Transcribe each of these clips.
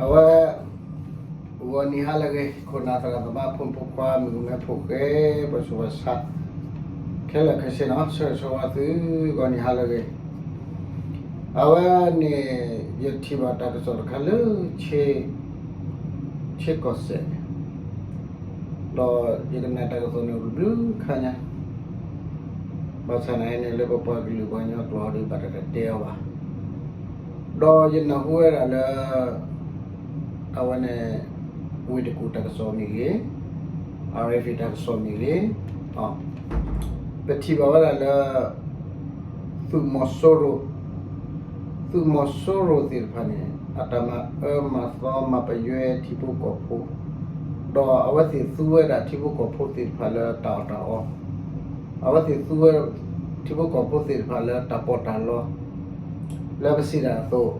အဝဲ ဂီၤနံၤဟါလၢအဂ့ၤ ခိၣ်နၢ်သရၣ်သမါ ဖိမုၣ်ဖိခွါ မုၣ်ကမဲဖိဃဲ ပှၤဆူးပှၤဆါ ခဲလၢာ်ခဲဆ့နီၤ ဆၢဂ့ၤဆၢဝါသု ဂီၤနံၤဟါလၢအဂ့ၤ. အဝဲန့ၣ် ယထံၣ်ဘၣ်တၢ်ကစီၣ်တခါလၢ ဆ့ကီၢ်စဲၣ် ဒီးယကနၣ်တၢ်ကစီၣ်န့ၣ် အိၣ်တဘျုးခါညါ, ဘၣ်ဆၣ်နာ်န့ၣ် လၢပပှၤကလုာ်ပှၤကညီကျိာ်ဒီး ဘၣ်တၢ်တတဲအီၤဘၣ်. ဒီးယနၢ်ဟူဝဲဒၣ်လၢ အဝဲန့ၣ် ဝ့ၢ်တကူၣ်တၢ်ကစီၣ်မ့ၢ်ဂ့ၤ, RFA တၢ်ကစီၣ်မ့ၢ်ဂ့ၤ, ပထံၣ်ဘၣ်ဝဲဒၣ်လၢ သုးမီၤစိရိၤ သုးမီၤစိရိၤသ့ၣ်တဖၣ်န့ၣ် အတၢ်မၤအၢမၤသီမၤပယွဲထံဖိကီၢ်ဖိ, ဒီးအဝဲသ့ၣ်သူဝဲဒၣ်ထံဖိကီၢ်ဖိသ့ၣ်တဖၣ်လၢတၢ်အီၣ်တၢ်အီ, အဝဲသ့ၣ်သူဝဲ ထံဖိကီၢ်ဖိသ့ၣ်တဖၣ်လၢတၢ်ပီးတၢ်လီ, လၢပစံးတၢ်အသိး,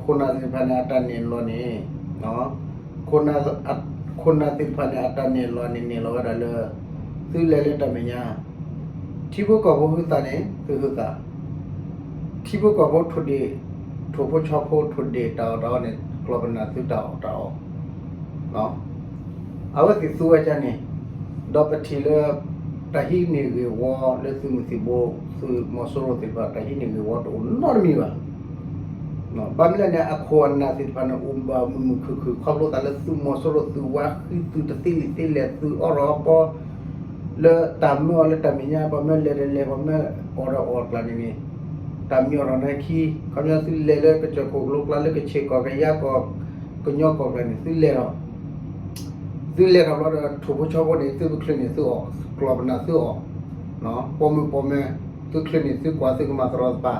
ခိၣ်နၢ်သ့ၣ်တဖၣ်န့ၣ် အတၢ်နဲၣ်လီၤန့ၣ် ခိၣ်နၢ်သ့ၣ်တဖၣ်န့ၣ် အတၢ်နဲၣ်လီၤန့ၣ် နဲၣ်လီၤဝဲဒၣ်လၢ သုလဲၤလၢတၢ်မဲာ်ညါ, ထံဖိကီၢ်ဖိဟုသးန့ၣ် သုဟုသး, ထံဖိကီၢ်ဖိထိၣ်ဒ့ၣ် ထိၣ်ဖိဆီဖိထိၣ်ဒ့ၣ်တၢ်အီၣ်တၢ်အီန့ၣ် ကျီၢ်ပနၢ်သုတၢ်အီၣ်တၢ်အီ, အဝဲသ့ၣ်သူဝဲဒၣ်န့ၣ်, ဒီးပထံၣ်လၢ တၢ်ဟံးန့ၢ်ဂ့ၢ်ဝီလၢသုးမုၢ်သံၣ်ဘိ သုးမီၤစိရိၤသ့ၣ်တဖၣ် တၢ်ဟံးန့ၢ်ဂ့ၢ်ဝီတအိၣ်နီတမံၤဘၣ်. ဘၣ်မနုၤလဲၣ်န့ၣ် အခိၣ်အနၢ်သ့ၣ်တဖၣ်န့ၣ် အိၣ်ဘၣ်မုာ်မုာ်ခုၣ်ခုၣ် ခီဖျိသးလၢသုးမီၤစိရိၤ သုးဝါဃံ သုးတသ့လံာ်သ့လဲၢ် သုးအီၣ်ရီအီပီ လၢတၢ်မၢအီၤလၢတၢ်မဲာ်ညါ ပှၤမၢလဲၤတလဲၤ ပှၤမၢအီၣ်တၢ်အီၣ်ကျါန့ၣ်န့ၣ် တၢ်မံအီၣ်ထီၣ်န့ၣ်ခံ, ခီပညီသုလဲၤလၢကစၢၢ်ခိၣ်ကလိကျါ လၢကဆ့ၣ်ကီၢ် ကယါကီၢ် ကညီကီၢ်ကျါန့ၣ် သုလဲၤထီၣ် သုလဲၤထီၣ်ဘျီဒီး ထိၣ်ဖိဆီဖိန့ၣ် သုပချုးန့ၣ်သုအီၣ်, ကျီၢ်ပနၢ်သုအီၣ်, ပိာ်မုၣ်ပိာ်မၢၤ သုချုးန့ၣ်သုကွၢ် သုကမၤတရီတပါ,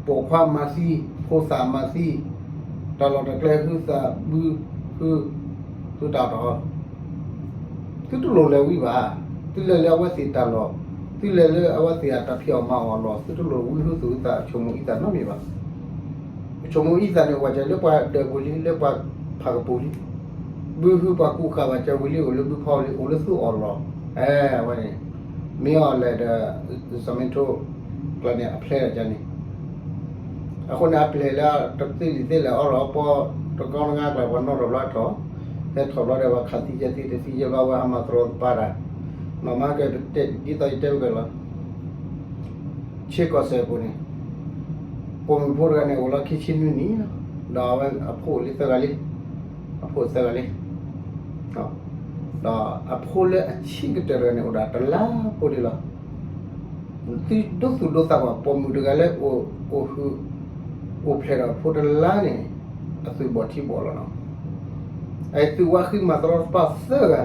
ပိာ်ခွါမၤသံ, ဖိသၣ်မၤသံ, တၢ်လီၢ်တၢ်ကျဲဟုသၣ်ဘုဟု, သုတၢ်တီၢ် သုတလိၣ်လဲၤဝံၤဘၣ်, သုလဲၤလၢအဝဲသ့ၣ်တၢ်လီၢ်, သုလဲၤလၢအဝဲသ့ၣ်အတၢ်ဖံးအီၣ်မၤအီၣ်အလီၢ် သုတလိၣ်ဝံဟုသုးဟုသၣ် ဆိကမိၣ်အံသၣ်နီတမံၤဘၣ်. ဆိကမိၣ်အံသၣ်န့ၣ် အိၣ်ဝဲကလၢပှၤဒၢးပူၤလံ လၢပှၤဖးကပူၤလံ, ဘုဟုပှၤကူၣ်ဃာ်ဘၣ်ကဝံၤလံ အိၣ်လၢဘုဖီလံ အိၣ်လၢသုအီၣ်လီၢ်, အဲ အဝဲန့ၣ် မ့ၢ်အီၤလဲၣ်ဒီး စီၤမ့ထိ ကျါန့ၣ် အဖျဲၣ်ဒီးကန့ၣ် အဃိန့ၣ် အပျဲၢ်လၢတသ့လံာ်သ့လဲၢ်အီၣ်လီၤအီပီ တကီတဂၤကျါ ပှၤနီၣ်ထီၣ်ဘျီထီၣ်, ဟဲထီၣ်ဘျီဒီး ပှၤခးသံကဲသံတသံယဲဘၣ် ဝဲဟးမၤတရီတပါတၢ်, နီၢ်မၤကဲ ဒ်သိးယတဲဝဲကလီၤ, ဆ့ကီၢ်စဲၣ်ပူၤန့ၣ် ပိာ်မုၣ်ဖိတဂၤန့ၣ် အိၣ်လီၤခံဆံနွံနံၣ်လီၤ, ဒီးအဝဲအဖိအိၣ်လံသၢဂၤလံ, အဖိအိၣ်သၢဂၤလံ, ဒီးအဖိလၢအဆံးကတၢၢ်တဂၤန့ၣ် အိၣ်ဒၣ်တလါဖိလံလီၤ. သုဒိသူၣ်ဒိသးကွၢ် ပိာ်မုၣ်တဂၤလၢ အိၣ်ဟု အိၣ်ဖျဲၣ်ဒီးအဖိတလါန့ၣ် အသုးဘီၣ်ထံဘီၣ်လီၤနီၤ. အသုးဝါဃံမၤတရီတပါသၢဂၤ,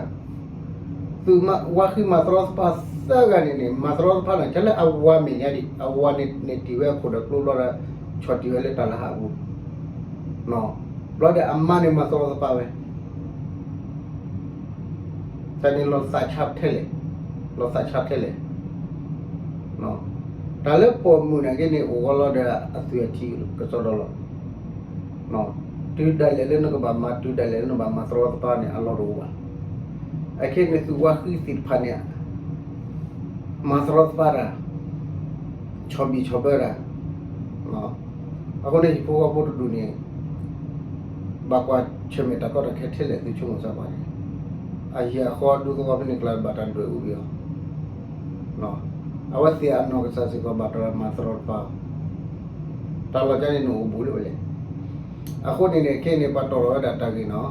သုးဝါဃံမၤတရီတပါသၢဂၤန့ၣ်န့ၣ် မၤတရီတပါန့ၣ် ကလၢအဝၤမဲာ်ညါဒံး အဝၤန့ၣ်န့ၢ်တ့ၢ်ဝဲအခိၣ်ဒီးကျိဘျီဒီး ဆီၣ်တံၢ်ဝဲလၢတၢ်လၢဟးပူၤ, ဘျီဒီးအမါန့ၣ်မၤတရီတပါဝဲ တၢ်န့ၣ်လီၤသးဆါထဲလဲၣ်, လီၤသးဆါထဲလဲၣ်. တၢ်လၢပိာ်မုၣ်န့ၣ်က့န့ၣ် အိၣ်ဝဲလီၤဒီးအသွံၣ်အထံကစီဒီလီၤ. တုၤဒၣ်လဲာ်လၢနကဘၣ်မၤ တုၤဒၣ်လဲာ်လၢနဘၣ်မၤတရီတပါန့ၣ် အလီၢ်တအိၣ်ဘၣ်. အခဲန့ၣ်သုးဝါဃံသ့ၣ်တဖၣ်န့ၣ် မၤတရီတပါတၢ်, ဆီၣ်ဘံၣ်ဆီၣ်ဘၢတၢ်, အဃိန့ၣ် ဟံၣ်ဖိဃီဖိတဒူၣ်န့ၣ် ဘၣ်ကွၢ်ဆၢၣ်မဲာ်တၢ်ကီတၢ်ခဲထဲလဲၣ် သုဆိကမိၣ်စၢ်ကွၢ်န့ၣ်, အဟံၣ်အဃီဒူသဝီဖဲန့ၣ်ကျါဘၣ်တၢ်ဒွဲၣ်အူက့ၤအီၤ, အဝဲသ့ၣ်အနီၢ်ကစၢ်စ့ၢ်ကီးဘၣ်တၢ်မၤတရီတပါအီၤ, တၢ်လီၢ်ကန့ၣ်နအိၣ်ဘူးလၢဝဲလဲၣ်. အဃိန့ၣ်န့ၣ် ခဲအံၤန့ၣ် ပှၤတီၢ်ထီၣ်ဝဲဒၣ်တၢ်ဂ့ၢ်နီၤ,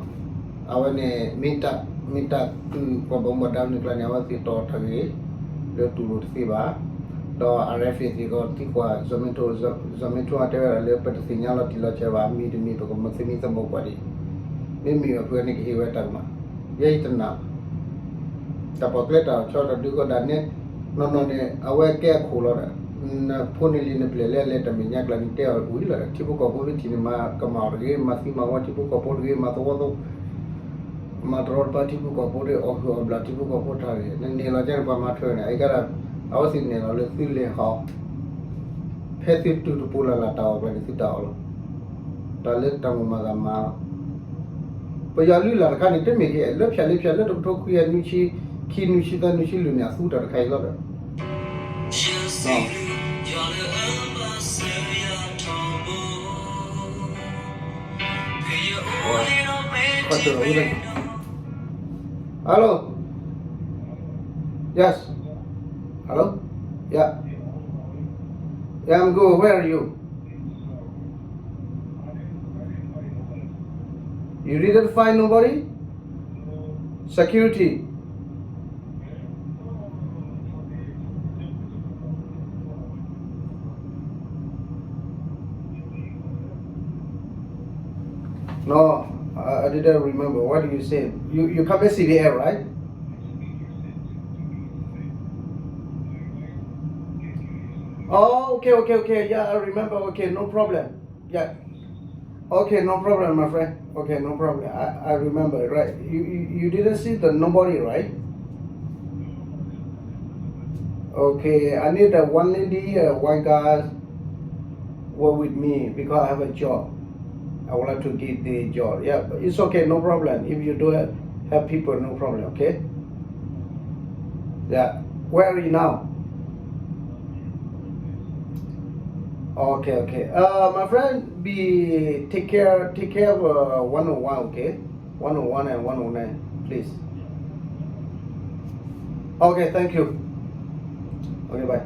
အဝဲန့ၣ် မ့ၢ်တၢ် မ့ၢ်တၢ်သုးပှၤဘၣ်မူဘၣ်ဒါန့ၣ်ကျါန့ၣ် အဝဲသ့ၣ်တီၢ်ထီၣ်တၢ်ဂ့ၢ် လၢတူၢ်လိာ်တသ့ဘၣ်, ဒီး RFA သ့ၣ်ကီးသံကွၢ် စီၤမ့ထိ စီၤမ့ထိအတဲဝဲဒၣ်လၢ ပတသ့ၣ်ညါလီၤတံၢ်လီၤဆဲးဘၣ် မံၤတမံၤ ပကမၤသမံသမိးကွၢ်ဒံး, မ့မ့ၢ်အဖုန့ၣ်ကဟ့ၣ်ဝဲတၢ်ကမၣ်, ယဲယတနာ်ဘၣ်. တၢ်ပီၣ်ကျဲတၢ်ဆီတၢ်ဒုးကီၢ်ဒၣ်နဲ နီၢ်နီၢ်န့ၣ် အဝဲကဲအခိၣ်လီၤဒီး နဖိန့ၣ်လံနပျဲၢ်လၢအလဲၤတၢ်မဲာ်ညါကျါန့ၣ် တဲအီၤဝံၤလီၤဒီး ထံဖိကီၢ်ဖိမ့ၢ်ထံၣ်န့ၣ် မၤကမၣ်အီၤတဂ့ၤ မၤသံမၤဝီထံဖိကီၢ်ဖိတဂ့ၤ မၤသဝီသ မၤတရီတပါထံဖိကီၢ်ဖိတဂ့ၤ အီၣ်ဟုၣ်အီၣ်ဘျၣ်ထံဖိကီၢ်ဖိတၢ်ဂ့ၢ် နန့ၢ်လီၤကဲန့ၣ် ပှၤမၤထွဲန့ၣ် အဂ့ၢ်ဒၣ် အဝဲသ့ၣ်န့ၢ်လီၤလၢသုလဲၤဟီ ဖဲသုတုၤတပူၤလၢ်လၢ်တၢ်အီၣ်ကျါန့ၣ် သုတၢ်အီၣ်လီၤ. တၢ်လၢတၢ်မိၣ်မၤသးမၤ ပယီၤလုၢ်လၢ်တခါန့ၣ် တမ့ၢ်က့ၤ လၢဖၠၣ်လၢဖၠၣ် လၢတကထိခွံကယၤနွံဆံ ခံနွံဆံသၢနွံဆံလွံၢ်န့ၣ် အသူတၢ်တခါအံၤလီၤဒီး ယ ယ ယ ယ ယ ယ ယ ယ ယ ယ ယ ယ ယ ယ ယ Hello. Yes. Hello. Yeah. Yeah, I'm good. Where are you? You didn't find nobody? Security. No, I, I didn't remember. What do you say? You, you come at C B L, right? Oh, okay, okay, okay. Yeah, I remember. Okay, no problem. Yeah. Okay, no problem, my friend. Okay, no problem. I, I remember, right? You, you, you didn't see the nobody, right? Okay, I need a one lady, uh, one guy work with me because I have a job. I would like to give the job. Yeah, but it's okay, no problem. If you do have, have people, no problem, okay? Yeah. Where are you now? Okay, okay. Uh, my friend, be take care, take care of uh, one oh one, okay? One oh one and one oh nine, please. Okay, thank you. Okay, bye.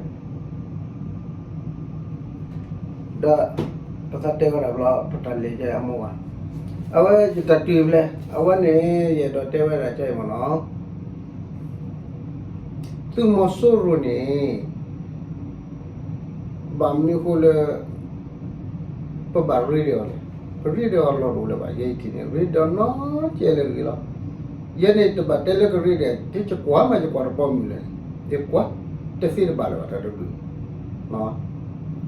ဒီးပသးတဲဝဲဒၣ်ဘျီ ပတၢ်လဲၤကဲအမိၢ်ဘၣ်. အဝဲယတၢ်တုၤဖျဲး အဝဲန့ၣ် ယအဲၣ်ဒိးတဲဝဲဒၣ်ကဲအံၤမ့ၢ်နီၤ, သုးမီၤစိရိၤန့ၣ် ဘၣ်မနုၤအဃိလၢ ပဘၣ်ရ့ဒီးအီၤလဲၣ်. ပရ့ဒီးအီၤလီၢ်တအိၣ်လၢၤဘၣ်. ယဲယထံၣ်န့ၣ် ရ့ဒီးနီၢ်ကဲလၢအဂ့ၤလီၤ. ယဲန့ၣ်တဘၣ်တဲလၢကရ့ဒီး တကွၢ်မးယကွၢ်တပီမုၢ်လဲၣ်. ယကွၢ်တသ့တဘၣ်လၢၤဘၣ် တၢ်တဒူၣ်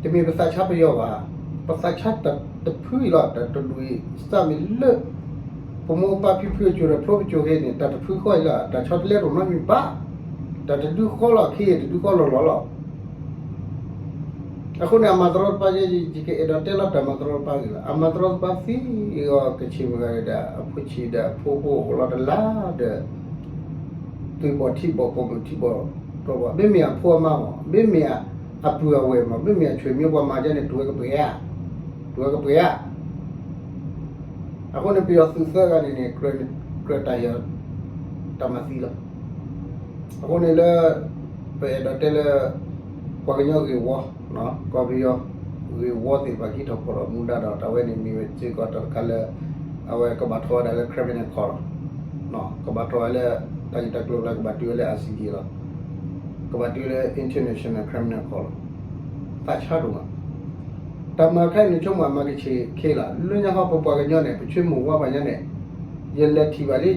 တမ့ၢ်ပသးဆါပယီၤဘၣ်. ပသးဆါတၢ်တဖုအံၤလီၤ. တၢ်တဒူၣ်အံၤ စးမ့ၢ်လၢ ပမိၢ်ပပၢ်ဖံဖုအစိၤဒီးဖျိပစိၤဃ့န့ၣ် တၢ်တဖုဃီအံၤလီၤ. တၢ်ဆီတလဲတအိၣ်နီတမံၤဘၣ်. တၢ်တဒုဃီလီၤ ခ့ယဲၢ်တဒုဃီလီၤလီၤလီၤ. အဃိန့ၣ် အမၤတရီတပါ ယဲယကအဲၣ်ဒိးတဲလီၤတၢ်မၤတရီတပါဂ့ၤလီၤ. အမၤတရီတပါသံအဂီၢ် ကဆံးမုၢ်ဂၤဒီး အဖိဆံးဒီးအဖိဖိအိၣ်လီၤတလါဒီး သွံၣ်ဘီၣ်ထံဘီၣ်ပိာ်မုၣ်ထံဘီၣ်တီဘီၣ် မ့မ့ၢ်အဖိအမါမး မ့မ့ၢ်အပုၢ်အဝဲၢ်မး မ့မ့ၢ်အဆွေမျိုးပှၤမၤကဲန့ၣ် တုၤဝဲကပှဲၤဧါ, တုၤဝဲကပှဲၤဧါ. အဃိန့ၣ် ပယီၤသုးသၢဂၤန့ၣ်န့ၣ် ကြၢးတၢ်ယီၤ တၢ်မၤသံလီၤ. အဃိန့ၣ်လၢ ပအဲၣ်ဒိးတဲလၢ ပှၤကညီဂ့ၢ်ဝီ ကီၢ်ပယီၤဂ့ၢ်ဝီသ့ၣ်တဖၣ် ကဟံးထီၣ်ဖီၣ်ထီၣ်မူဒါဒီး တၢ်ဝဲန့ၣ်မ့ၢ်ဝဲစ့ၢ်ကီးတၢ်တခါလၢ အဝဲကဘၣ်ထီၣ်ဝဲဒၣ်လၢ criminal court လီၤ. ကဘၣ်ထီၣ်ဝဲလၢ တၢ်ဂ့ၢ်တၢ်ကျိၤလၢကဘၣ်တုၤဝဲလၢ I C J လီၤ. ကဘၣ်တုၤလၢ International Criminal Court လီၤ. သးဆါဒိၣ်မး တၢ်မၤခဲအံၤန့ၣ် ဆိကမိၣ်အမၤကဆ့ၣ်ခဲလၢာ် လၢညါဃီပပှၤကညီန့ၣ် ပဆွေမျိုးဝါဘၣ်ညါန့ၣ် ယလဲၤထံၣ်ဘၣ်လံ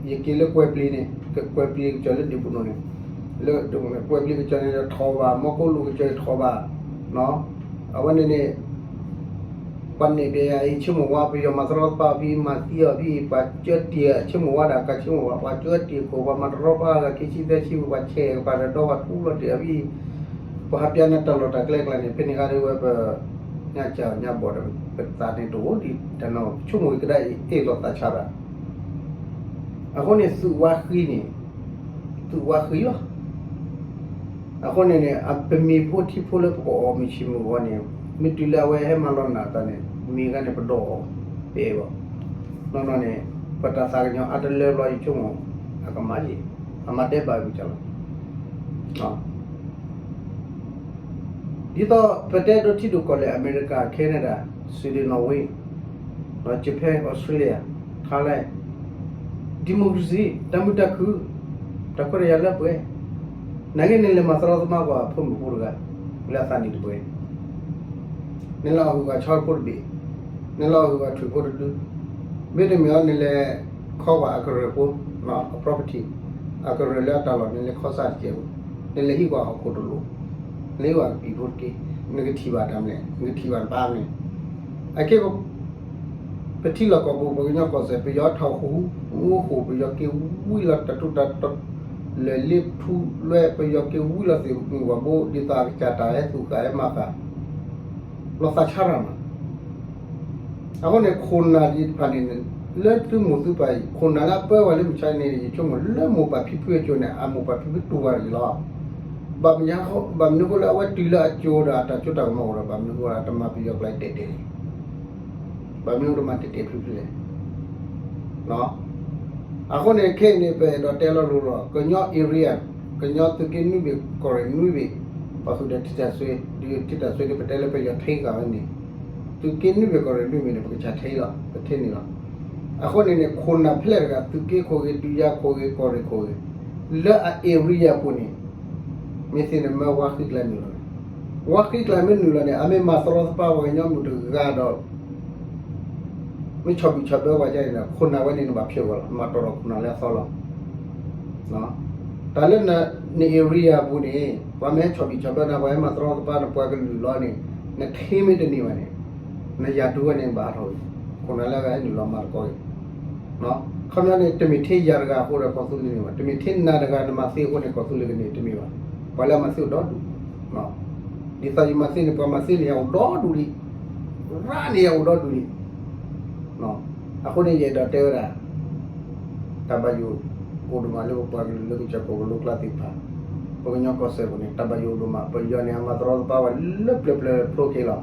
ယက့ၤလၢကွဲၤပျ့ၤန့ၣ် ကွဲၤပျ့ၤကစၢၢ်လၢဒ့ၣ်ပူၤနိၣ်န့ၣ် လၢကွဲၤပျ့ၤကစၢၢ်န့ၣ် ထီၣ်ဘၣ် မီကိလူးကစၢၢ်ထီၣ်ဘၣ် အဝဲန့ၣ်န့ၣ် ပှၤနဲၣ်ဒဲးယၤအံၤ ဆိကမိၣ်ဝါ ပယီၤမၤတရီတပါအီၤဖဲ မၤသံအီၤဖဲ ပှၤကၢတံၢ်အဆိကမိၣ်ဝါဒၣ် ကၢဆိကမိၣ်ဝါ ပှၤကၢတံၢ်အခိၣ် ပှၤမၤတရီတပါအဂၤ ခံဆံသၢဆံ ပှၤဆဲးကပၤဒီး ဒီးပှၤထူလီၤတ့ၢ်အီၤဖဲ ပှၤဟးပျါန့ၢ်တၢ်လီၢ်တၢ်ကျဲကျါန့ၣ် ဖဲန့ၣ်ခါဒ်ဝဲပ ညါကၢညါဘီၣ်ဒီး ပသးန့ၣ်တအိၣ်ဒံး တၢ်နီၤ ဆိကမိၣ်ကဒါအံၤ အ့ၣ်လိာ်သးဆါဘၣ်. အဃိန့ၣ် သုးဝါဃံန့ၣ် သုးဝါဃံလီၤ. အဃိန့ၣ်န့ၣ် ပမ့ၢ်ဖိထံဖိလၢပကအီၣ်မုၢ်ဆံးမုၢ်ဂီၤန့ၣ် မ့ၢ်တုၤလၢအဝဲဟဲမၤလီၤနၢ်အသးန့ၣ် မ့ၢ်ဂၤန့ၣ်ပဒိးအီၤ ပအဲၣ်ဘၣ်. နီၢ်နီၢ်န့ၣ် ပတၢ်သးကညီၤအါတလၢဘျီ ယဆိကမိၣ် အကမၤယံၤ အမၤဒဲးဘးဝံၤကလီၤ. ဒ်သိးပတဲဒိးထံဒိးကီၢ်လဲၢ် အမဲရကၤ Canada, Sweden, Norway, Japan, Australia, Thailand, democracy တၢ်မုာ်တၢ်ခုၣ် တၢ်ခွဲးတၢ်ယာ်လၢပှဲၤ, နာ်က့န့ၣ်လဲၤမၤသရီသမားကွၢ်အဖိမုၣ်ဖိတဂၤ လၢအသးနံၣ်တပှဲၤ, နလဲၤအီၣ်ဟုၣ်ဂၤဆီဖိတဘ့ၣ်, နလဲၤအီၣ်ဟုၣ်ဂၤထွံၣ်ဖိတဒု, မ့တမ့ၢ်အီၤ နလဲၤခီကွၢ်အကရၢၢ်ဖိ အ property အကရၢၢ်လၢအတၢ်လီၢ် နလဲၤခီစၢ်တကဲးဖိ, နလဲၤဟံးကွၢ်ဟီၣ်ခိၣ်တလိၤ, နလဲၤဟံးကွၢ်ကပံာ်ဖိတက့ၢ်, နကထံၣ်ဘၣ်တၢ်မနုၤလဲၣ်, နကထံၣ်ဘၣ်နပၢ်မနုၤလဲၣ်. အခဲ ပထံလီၢ်ကီၢ်ပူၤ ပှၤကညီကီၢ်စဲၣ် ပယီၤထီၣ်ဟူးမူဃိၣ် ပယီၤက့ၤဝံလီၤတၢ်ထူးတၢ်တီၤ လဲၤလ့ထူလွဲ ပယီၤက့ၤဝံလီၤသ့ၣ်မုၢ်ဂီၢ်ဘိ ဒ်သိးအကစၢ်တၢ်ဟဲသူၣ်ဃာ်ဟဲမၤဃာ် လီၤသးဆါတၢ်မး. အဃိန့ၣ် ခိၣ်နၢ်သ့ၣ်တဖၣ်န့ၣ် လၢသုမိၢ်သုပၢ်အံၤ ခိၣ်နၢ်လၢအပၢဝဲလၢမုၢ်ဆါန့ၣ် ယဆိကမိၣ်လၢမိၢ်ပၢ်ဖံဖုအစိၤန့ၣ် အမိၢ်ပၢ်ဖံဖုတူၢ်ဘၣ်တဂ့ၤလီၤ. ဘၣ်မနုၤအဃိ ဘၣ်မနုၤအဃိလၢအဝဲတုၤလၢအစိၤဒီးအတၢ်စိတၢ်ကမီၤအိၣ်ဒီး ဘၣ်မနုၤအဃိလၢတမၤပယီၤကျိာ်တဲာ်တဲာ်လဲၣ်. ဘၣ်မနုၤတမၤတဲာ်တဲာ်ဖျုးဖျုးလဲၣ်. အဃိန့ၣ်ခဲအံၤန့ၣ် ပအဲၣ်ဒိးတဲလီၤလိၤလီၤ ကညီ area ကညီသုးက့နွံဘ့ၣ် ကီၢ်ရ့ၣ်နွံဘ့ၣ် ပှၤဃုာ်ဒီးထံတၢ်စွ့ ဒုးထံတၢ်စွ့ဒ် ပတဲလၢပယီၤထဲဂၤဝဲန့ၣ် သုးက့နွံဘ့ၣ် ကီၢ်ရ့ၣ်နွံဘ့ၣ်န့ၣ် ပကဆၣ်ထဲလီၤ ပထဲန့ၣ်လီၤ. အဃိန့ၣ်န့ၣ် ခိၣ်နၢ်ဖဲလဲၣ်တဂၤ သုးက့ခိၣ်ဂ့ၤ ဒုးယၤခိၣ်ဂ့ၤ ကီၢ်ရ့ၣ်ခိၣ်ဂ့ၤ လၢအ area ပူၤန့ၣ် မ့ၢ်သ့န့ၣ်မၢဝါဃံကျါနုာ်လီၤန့ၣ် ဝါဃံကျါမ့ၢ်နုာ်လီၤန့ၣ် အမ့ၢ်မၤတရီတပါပှၤကညီမုၣ်တဂၤဒီး မ့ၢ်ဆီၣ်ဘံၣ်ဆီၣ်ဘၢပှၤကန့ၣ် ခိၣ်နၢ်ဝဲန့ၣ်နဘၣ်ဖျဲးဂီၤလီၤ နဘၣ်တီၣ်ထီၣ်ခိၣ်နၢ်လၢအသီလီၤ. တၢ်လၢန area ပူၤန့ၣ် ပှၤမ့ၢ်ဟဲဆီၣ်ဘံၣ်ဆီၣ်ဘၢနၤ ပှၤဟဲမၤတရီတပါနၤ ပှၤကလုာ်လီၤန့ၣ် နထံမ့ၢ်တန့ၢ်ဘၣ်န့ၣ် နယၤဒုဝဲန့ၣ်ဘၣ်အါထီၣ်ဝဲ ခိၣ်နၢ်လၢအဂၤဟဲနုာ်လီၤမၤသကိးဂ့ၤ ခီပညီန့ၣ် တမ့ၢ်ထဲယၤတဂၤအဃိဒီးကီၢ်သူလ့ၤန့ၣ်ဘၣ် တမ့ၢ်ထဲနၤတဂၤနမၤသ့အဃိန့ၣ် ကီၢ်သူလ့ၤကန့ၢ်တမ့ၢ်ဘၣ် ပှၤလၢအမၤသ့အိၣ်ဒီဒူၣ် ဒ်သိးယမၤသ့န့ၣ် ပှၤမၤသ့န့ၣ် ယအိၣ်ဒီဒူၣ်လံ ရၣ်န့ၣ်ယအိၣ်ဒီဒူၣ်လံ အဃိန့ၣ် ယအဲၣ်ဒိးတဲဝဲဒၣ် တၢ်ဘၣ်ယိၣ်အိၣ်ဒိၣ်မးလၢပပှၤကလုာ်လၢကစၢၢ်ကီၢ်ကလိကျါသ့ၣ်တဖၣ် ပကညီကီၢ်စဲၣ်ပူၤန့ၣ် တၢ်ဘၣ်ယိၣ်အိၣ်ဒိၣ်မး ပယီၤန့ၣ်အမၤတရီတပါဝဲလၢပျၢၤပျၢၤဖျိက့ၤလီၤ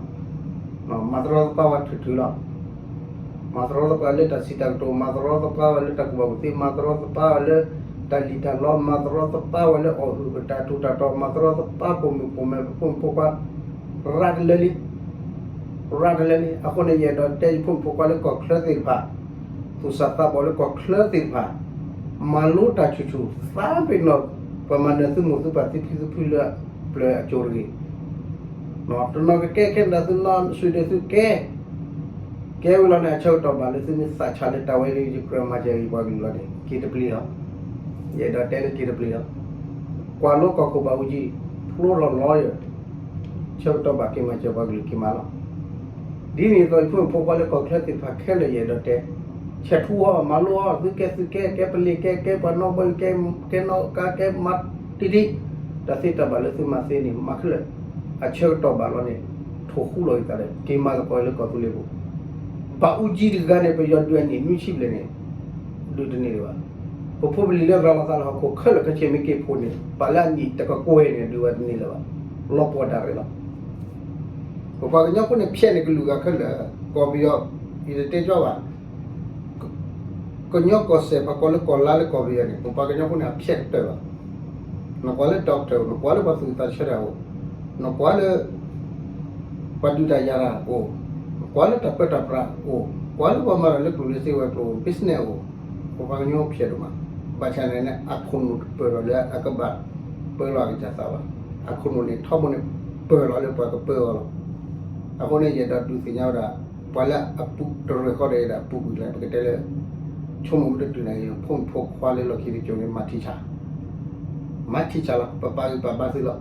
မၤတရီတပါဝဲထုးထုးလီၤ မၤတရီတပါလၢတၢ်စံးတၢ်ကတိၤ မၤတရီတပါဝဲလၢတၢ်ကူၣ်ဘၣ်ကူၣ်သ့ မၤတရီတပါဝဲလၢတၢ်လံၣ်တၢ်လီ မၤတရီတပါဝဲလၢအီၣ်ဟုၣ်ပတၢ်ထူးတၢ်တီၤ မၤတရီတပါပိာ်မုၣ်ပိာ်မၢၤပဖိမုၣ်ဖိခွါ ရၣ်တလၢလံ ရၣ်တလၢလံ အဃိန့ၣ် ယအဲၣ်ဒိးတဲယဖိမုၣ်ဖိခွါလၢကီၢ်ချၢသ့ၣ်တဖၣ် သူၣ်စၢ်သးဘီၣ်လၢကီၢ်ချၢသ့ၣ်တဖၣ် မၤလိတၢ်ဆူၣ်ဆူၣ် သးပ့ၤနီၣ် ပှၤမၤနၢၤသုမိၢ်သုပၢ်သုဖံသုဖုလၢပျၢၤအစိၤတဂ့ၤ တနီၤကကဲ ခဲနဒၤသုနီၢ် ဆွ့ဒၢသုကဲ ကဲဝံၤလီၤန့ၣ် အဆၢကတီၢ်ဘၣ်လၢသုမ့ၢ်သးဆးလၢတၢ်ဝဲလၢယကြၢးမၤစၢၤဂ့ၤပှၤကလုာ်လီၤန့ၣ် က့ၤတပျ့ၤလီၤ ယအဲၣ်ဒိးတဲလၢက့ၤတပျ့ၤလီၤ ကွၢ်လိကီၢ်ခိၣ်ဘၣ်အူကၠံ ဖျိထီၣ်လီၤယၢ် ဆၢကတီၢ်ဘၣ်က့ၤမၤစၢၤပှၤကလုာ်က့ၤမးလီၤ ဒ်န့ၣ်အသိးယဖိမုၣ်ဖိခွါလၢကီၢ်ချၢသ့ၣ်တဖၣ်ခဲလၢာ်ယအဲၣ်ဒိးတဲ ဆဲးထူအီၤ မၤလိအီၤ သုကဲသုကဲ ကဲပလ့ၤကဲ ကဲပှၤနီၣ်ဘၢ ကဲနီၣ်ကါ ကဲမၤတံၢ်တံၢ် တၢ်သ့တၢ်ဘၣ်လၢသုမၤသ့န့ၣ် မၤခဲလၢာ် အဆၢကတီၢ်ဘၣ်လီၤန့ၣ် ထိၣ်ဃူလီၤက့ၤသးဒီး က့ၤမၤသကိးလၢကီၢ်သူလ့ၤပူၤ ဘၣ်အူကၠံတဂၤန့ၣ် ပယီၤဒုးအနံၣ်နွံဆံဘျဲၣ်န့ၣ် ဒုးတန့ၢ်ဒံးဘၣ် ပဖိပလံၤလၢရၤလီၤသးလၢဟီၣ်ခိၣ်ခဲလၢာ်ခဲဆ့မ့ၢ်က့ၤဖိးန့ၣ် ဘၣ်လၢအနံၣ်တကကွဲၢ်န့ၣ် ဒုးဝဲတန့ၢ်လၢၤဘၣ် လီၤပှီၢ်ဒၣ်ရဲၣ်လီၤ ပပှၤကညီဖိန့ၣ် ဖျဲးန့ၣ်ကလုာ်ဂၤခဲလၢာ် ကီၢ်ပယီၤ ယတတဲကၠီဘၣ် ကညီကီၢ်စဲၣ် ပှၤကိးလၢကီၢ်လါလၢကီၢ်ပယီၤန့ၣ် ပပှၤကညီဖိန့ၣ် အဖျဲးကတၢၢ်လီၤ နကွၢ်လၢ doctor အိၣ် နကွၢ်လၢပှၤသူၣ်ကသးဆၢတၢ်အိၣ် နကွၢ်လၢ ပှၤဒုးတၢ်ယၤတၢ်အိၣ် နကွၢ်လၢတၢ်ပၢတၢ်ပြးအိၣ် ကွၢ်လၢပှၤမၤတၢ်လၢကျိၣ်လၢစ့ဝဲၤကျိၤ business အိၣ် ပပှၤကညီဖျဲးဒိၣ်မး ဘၣ်ဆၣ်န့ၣ်န့ၣ် အခိၣ်နူာ်တပၢၢ်ထီၣ်လၢအကဘၣ်ပၢလီၤအကစၢ်သးဘၣ် အခိၣ်နူာ်န့ၣ် ထီဘိန့ၣ် ပၢၢ်လီၤလၢပှၤကပၢအီၤလီၤ အဃိန့ၣ် ယအဲၣ်ဒိးဒုးသ့ၣ်ညါဝဲဒၣ် ပှၤလၢအပူၤတရၢၢ်ဃီဒီးယဲဒၣ်ပူၤကွံာ်လၢ ပကတဲလၢ ဆိကမိၣ်မ့ၢ်တတုၤန့ၣ် ဖိမုၣ်ဖိခွါလၢလီၢ်ခံတစိၤန့ၣ် မၤထံဆး မၤထံဆးလီၤ ပပာ်ဂံၢ်ပာ်ဘါသုလီၤ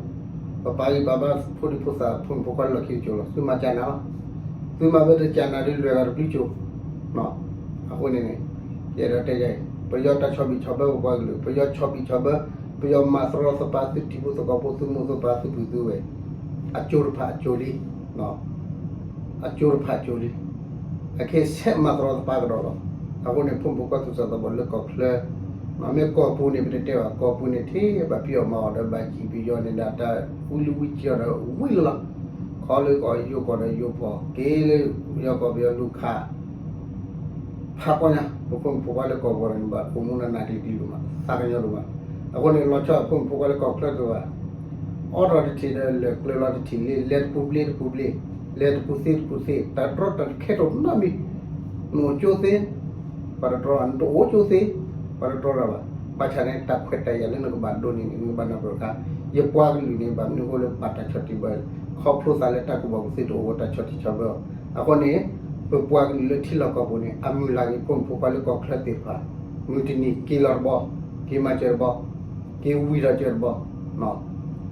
ပပာ်ဂံၢ်ပာ်ဘါဖိဒံဖိသၣ် ဖိမုၣ်ဖိခွါလၢလီၢ်ခံတစိၤလီၤ သုမၤကၢ်နၤလီၤ သုမၤဘၣ်တကၢ်နၤဒ်လဲၣ်ဂၤတဘျုးစိၤ အဃိန့ၣ်န့ၣ် ယအဲၣ်ဒိးတဲယဲအံၤ ပယီၤတၢ်ဆီၣ်ဘံၣ်ဆီၣ်ဘၢပပှၤကလုာ် ပယီၤဆီၣ်ဘံၣ်ဆီၣ်ဘၢ ပယီၤမၤတရီတပါသုတံၤဖိသကိးဖိ သုမိၢ်သုပၢ်သုပုၢ်သုဝဲၢ် အစိၤတဖၣ်အစိၤလံ အစိၤတဖၣ်အစိၤလံ အခဲဆဲးမၤတရီတပါကဒီးလီၤ အဃိန့ၣ် ဖိမုၣ်ဖိခွါသူၣ်စၢ်သးဘီၣ်လၢကီၢ်ချၢ မ့ၢ်ကီၢ်ပူၤန့ၣ် ပတတဲဘၣ် ကီၢ်ပူၤန့ၣ် ထဲဘၣ်ဖံးအီၣ်မၤအီၣ်ဒီးဘၣ်စံၣ်ပယီၤန့ၣ်ဒီး တၢ်ဝံလံဝံစံၣ်အီၣ်ဒီးဝံလၢလီၤ ခီလၢကီၢ်ယိၤကီၢ်ဒီးယိၤကီၢ် က့ၤလၢယိၤကီၢ်ပယီၤလူၤခး ဖးကီညါ ပဖိမုၣ်ဖိခွါလၢကီၢ်ပူၤန့ၣ် ဘၣ်အိၣ်မူနးနးကျံၤကျံၤဒိၣ်မး သးကညီၤဒိၣ်မး အဃိန့ၣ် လီၤဆီဖိမုၣ်ဖိခွါလၢကီၢ်ချၢကဘၣ် အိးထီၣ်တထံၣ်ဒီးလဲၤကျၢၤလီၤတထံၣ်လံ လဲၤတပူၤဘျ့တပူၤဘျ့ လဲၤတပူၤသ့တပူၤသ့ တၢ်တြီတၢ်တခဲတိၣ်နီတမံၤ နအိၣ်ကၠိသ့ ပှၤတတြီ နတအိၣ်ကၠိသ့ ပှၤတတြီတၢ်ဘၣ် ဘၣ်ဆၣ်န့ၣ် တၢ်ခွဲးတၢ်ယာ်လၢနကဘၣ်ဒိးန့ၢ်န့ၣ် နကဘၣ်နၢ်ပၢၢ်တခါ ယပှၤကလုာ်န့ၣ် ဘၣ်မနုၤအဃိလၢဘၣ်တၢ်ဆီၣ်တံၢ်ဘၢ ခီဖျိသးလၢတၢ်ကူၣ်ဘၣ်ကူၣ်သ့တအိၣ်ဝဲတၢ်ဆီၣ်တံၢ်ဆီၣ်ဘၢအီၤ အဃိန့ၣ် ပပှၤကလုာ်လၢထံလီၢ်ကီၢ်ပူၤန့ၣ် အမုၢ်လၢ်ဂ့ၤ ဖိမုၣ်ဖိခွါလၢကီၢ်ချၢသ့ၣ်တဖၣ် မုၢ်တနံၤက့ၤလီၤတဘီ က့ၤမၤစၢၤတဘီ က့ၤဝံၤထီၣ်စၢၤတ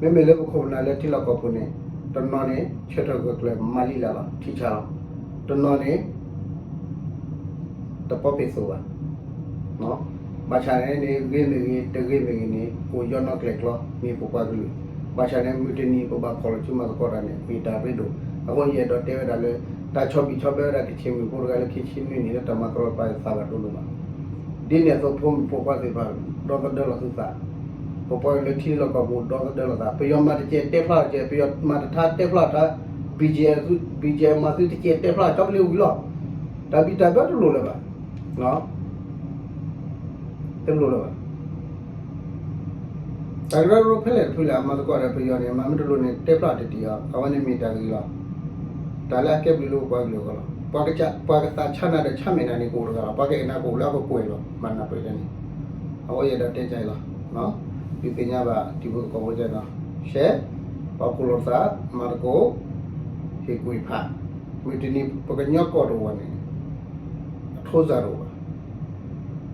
ဘီ မ့မ့ၢ်လၢပခိၣ်ပနၢ်လၢထံလီၢ်ကီၢ်ပူၤန့ၣ် တနီၤန့ၣ် ဆၢထၢၣ်ဂၢၢ်ကျၢၤမၤလံလၢ်လီၤ ထံဆးလီၤ တနီၤန့ၣ် တပီပ့ၤသိးဘၣ် ဘၣ်ဆၣ်န့ၣ်န့ၣ် ဂ့ၤမ့ၢ်ဂ့ၤ တဂ့ၤမ့ၢ်ဂ့ၤန့ၣ် အိၣ်ယီနီၢ်ကျဲၢ်ကျီ မ့ၢ်ပပှၤကလုာ် ဘၣ်ဆၣ်န့ၣ် မုၢ်တနံၤပဘၣ်ဖီၣ်လီၤစုမၤသကိးတၢ်န့ၣ် မ့ၢ်တၢ်ရ့ဒိၣ် အဃိယအဲၣ်ဒိးတဲဝဲဒၣ်လၢ တၢ်ဆီၣ်ဘံၣ်ဆီၣ်ဘၢဝဲဒၣ် ကချ့ၣ်မုၣ်ဖိတဂၤလၢခံဆံနွံနံၣ်လၢတၢ်မၤတရီတပါသးဘၣ်ဒိဒိၣ်မး ဒ်န့ၣ်အသိးဖိမုၣ်ဖိခွါသ့ၣ်တဖၣ် ဒီသဒၢလီၤသုသး ပပှၤကလုာ်လၢထံလီၢ်ကီၢ်ပူၤ ဒီသဒၢလီၤသး ပယီၤမၤတကဲတဲဖျါတကဲ ပယီၤမၤတထါတဲဖျါတထါ ဘံၣ်ကဲ ဘံၣ်ကဲမၤသုတကဲတဲဖျါ ကၠီပလ့ဝံၤလီၤ တၢ်ဘံၣ်တၢ်ဘၢတလိၣ်လၢၤဘၣ် တလိၣ်လၢၤဘၣ်. တၢ်ကရၢကရိဖဲလဲၣ်တဖုလဲၣ် အမၤသကိးဒီးပယီၤန့ၣ် မၤမ့ၢ်တလိၣ်န့ၣ် တဲဖျါတတံၢ်အီၤ အဝဲန့ၣ်မ့ၢ်တၢ်ဂ့ၤလီၤ. တၢ်လၢအကဲဘျုးလၢပှၤကလုာ်အဂီၢ်လီၤ. ပှၤကသးဆါနၤဒီးဆါမဲာ်နၤန့ၣ် ကအိၣ်တဂၤလီၤ. ပှၤကအဲၣ်နၤကအိၣ်လၢအကကွဲၢ်လီၤ. မၤနၢ်ပၢၢ်တၢ်န့ၣ် အဝဲယအဲၣ်ဒိးတဲကၢ်အံၤလီၤ. ဒုးသ့ၣ်ညါဘၣ်တံၤဖိသကိးဖိကနီၤ ရှဲ ပာ်ဖှိၣ်လိာ်သး မၤသကိး ဟ့ၣ်ကူၣ်ဟ့ၣ်ဖး, မုၢ်တနံၤပကညီကီၢ်တအိၣ်ဘၣ်န့ၣ် အထိစၢ်တအိၣ်ဘၣ်.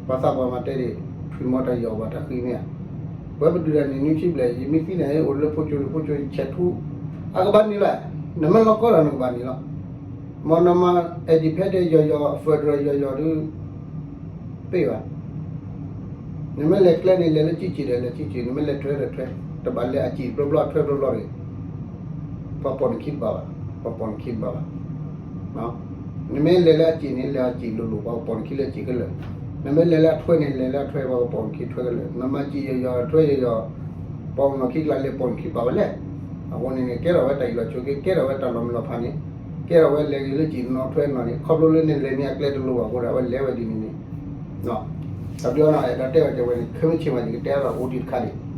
ပှၤသးပှၢ်မၤတဲဒၣ် ထွံၣ်မီၤတၢ်ယီၢ်ဘၣ်တၢ်ဃံမ့ၢ်ဧါ. ဝဲပဒုးတၢ်န့ၣ် နွံဆံဘျဲၣ် ယမ့ၢ်သံန့ၣ် အိၣ်လၢဖိကၠိလၢဖိကၠိဆဲးထူ, အကဘၣ်န့ၣ်လီၤ. နမ့ၢ်လီၤကီဒၣ်နကဘၣ်န့ၣ်လီၤ. မ်နမၤ independent ယီၤယီၤ federal ယီၤယီၤဒုး ပ့ၢ်ဘၣ်. နမ့ၢ်လဲၤကျဲန့ၣ် လဲၤလၢကံၣ်ကံၣ်ဒီး လဲၤကံၣ်ကံၣ်, နမ့ၢ်လဲၤထွဲဒီးထွဲ, တဘၣ်လဲၤအကံၣ်တဘျီဘျီ အထွဲတဘျီဘျီတဂ့ၤ. ပှၤပိာ်နခံတဘၣ်ဘၣ်, ပှၤပိာ်နခံတဘၣ်ဘၣ်. နမ့ၢ်လဲၤလၢအကံၣ်န့ၣ် လဲၤအကံၣ်လိၤလိၤ ပှၤပိာ်နခံလၢအကံၣ်ခဲလၢာ်. နမ့ၢ်လဲၤလၢအထွဲန့ၣ် လဲၤလၢအထွဲ ပှၤပိာ်နခံထွဲခဲလၢာ်. နမၤကံၣ်ယီၤယီၤ ထွဲယီၤယီၤ, ပှၤနီၢ်ခံကျါလဲၤပိာ်နခံဘၣ်ဝဲလဲၣ်. အဃိန့ၣ်န့ၣ် ကဲထီၣ်ဝဲတၢ်အ့ၣ်လိာ်ဆိးက့, ကဲထီၣ်ဝဲတၢ်လီၤမုၢ်လီၤဖးန့ၣ်, ကဲထီၣ်ဝဲလဲၤဂ့ၤလၢကံၣ်နီၤထွဲနီၤန့ၣ် ခီဖျိလၢနလဲၤန့ၣ်အကျဲတလိၤဘၣ်အဃိဒီး အဝဲလဲၤဝဲဒ်န့ၣ်န့ၣ် တဘျီနီၤ အဲၣ်ဒိးတဲဝဲတဲဝဲန့ၣ် ခဲမုၢ်ဆ့ၣ်မး ယကတဲအါထီၣ်အိၣ်ဒံးတခါဒံး.